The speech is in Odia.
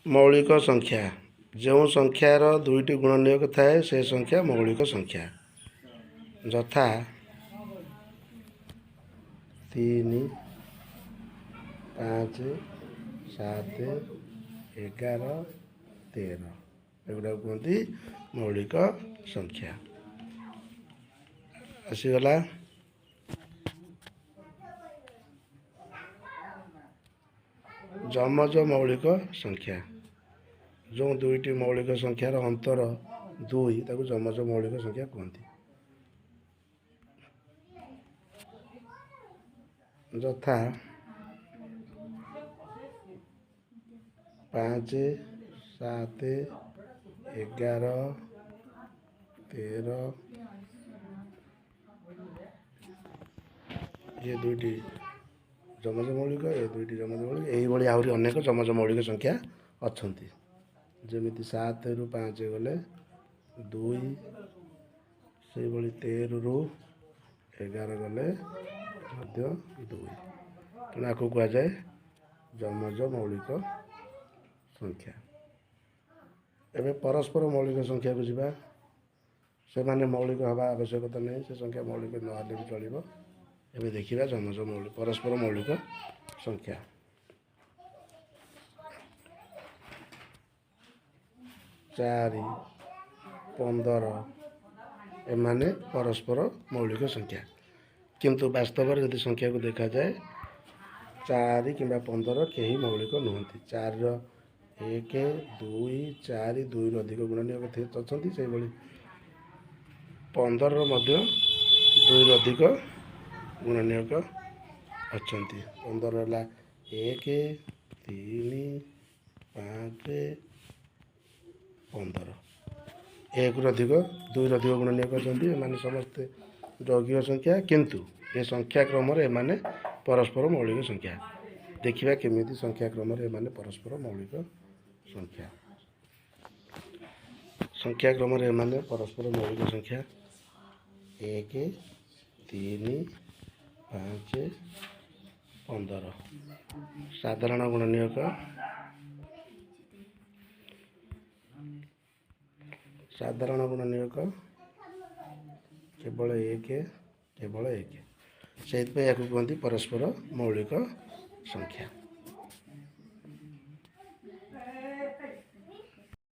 ମୌଳିକ ସଂଖ୍ୟା, ଯେଉଁ ସଂଖ୍ୟାର ଦୁଇଟି ଗୁଣନୀୟକ ଥାଏ ସେ ସଂଖ୍ୟା ମୌଳିକ ସଂଖ୍ୟା। ଯଥା 3, 5, 7, 11, 13, ଏଗୁଡ଼ାକୁ କୁହନ୍ତି ମୌଳିକ ସଂଖ୍ୟା। ଆସିଗଲା ଯମଜ ମୌଳିକ ସଂଖ୍ୟା। ଯେଉଁ ଦୁଇଟି ମୌଳିକ ସଂଖ୍ୟାର ଅନ୍ତର 2, ତାକୁ ଯମଜ ମୌଳିକ ସଂଖ୍ୟା କୁହନ୍ତି। ଯଥା 5, 7, 11, 13, ଇଏ ଦୁଇଟି ଯମଜ ମୌଳିକ, ଏ ଦୁଇଟି ଯମଜ ମୌଳିକ। ଏଇଭଳି ଆହୁରି ଅନେକ ଯମଜ ମୌଳିକ ସଂଖ୍ୟା ଅଛନ୍ତି। ଯେମିତି 7ରୁ 5 ଗଲେ 2, ସେଇଭଳି 13ରୁ 11 ଗଲେ ମଧ୍ୟ 2। ତେଣୁ ଆକୁ କୁହାଯାଏ ଯମଜ ମୌଳିକ ସଂଖ୍ୟା। ଏବେ ପରସ୍ପର ମୌଳିକ ସଂଖ୍ୟାକୁ ଯିବା। ସେମାନେ ମୌଳିକ ହେବା ଆବଶ୍ୟକତା ନାହିଁ, ସେ ସଂଖ୍ୟା ମୌଳିକ ନହେଲେ ବି ଚଳିବ। ଏବେ ଦେଖିବା ଯମଜ ମୌଳିକ ପରସ୍ପର ମୌଳିକ ସଂଖ୍ୟା। 4, 15, ଏମାନେ ପରସ୍ପର ମୌଳିକ ସଂଖ୍ୟା। କିନ୍ତୁ ବାସ୍ତବରେ ଯଦି ସଂଖ୍ୟାକୁ ଦେଖାଯାଏ, 4 କିମ୍ବା 15 କେହି ମୌଳିକ ନୁହନ୍ତି। 4ର 1, 2, 4, 2ରୁ ଅଧିକ ଗୁଣନୀୟକ ଅଛନ୍ତି। ସେଇଭଳି 15ର ମଧ୍ୟ 2ରୁ ଅଧିକ ଗୁଣନୀୟକ ଅଛନ୍ତି। 15 ହେଲା 1, 3, 5, 15, 1ରୁ ଅଧିକ, 2ରୁ ଅଧିକ ଗୁଣନୀୟକ ଅଛନ୍ତି। ଏମାନେ ସମସ୍ତେ ଯୌଗିକ ସଂଖ୍ୟା, କିନ୍ତୁ ଏ ସଂଖ୍ୟା କ୍ରମରେ ଏମାନେ ପରସ୍ପର ମୌଳିକ ସଂଖ୍ୟା। ଦେଖିବା କେମିତି ସଂଖ୍ୟା କ୍ରମରେ ଏମାନେ ପରସ୍ପର ମୌଳିକ ସଂଖ୍ୟା। ସଂଖ୍ୟା କ୍ରମରେ ଏମାନେ ପରସ୍ପର ମୌଳିକ ସଂଖ୍ୟା 1, 3, 5, 15। ସାଧାରଣ ଗୁଣନୀୟକ, ସାଧାରଣ ଗୁଣନୀୟକ କେବଳ 1, କେବଳ 1। ସେଇଥିପାଇଁ ଏହାକୁ କୁହନ୍ତି ପରସ୍ପର ମୌଳିକ ସଂଖ୍ୟା।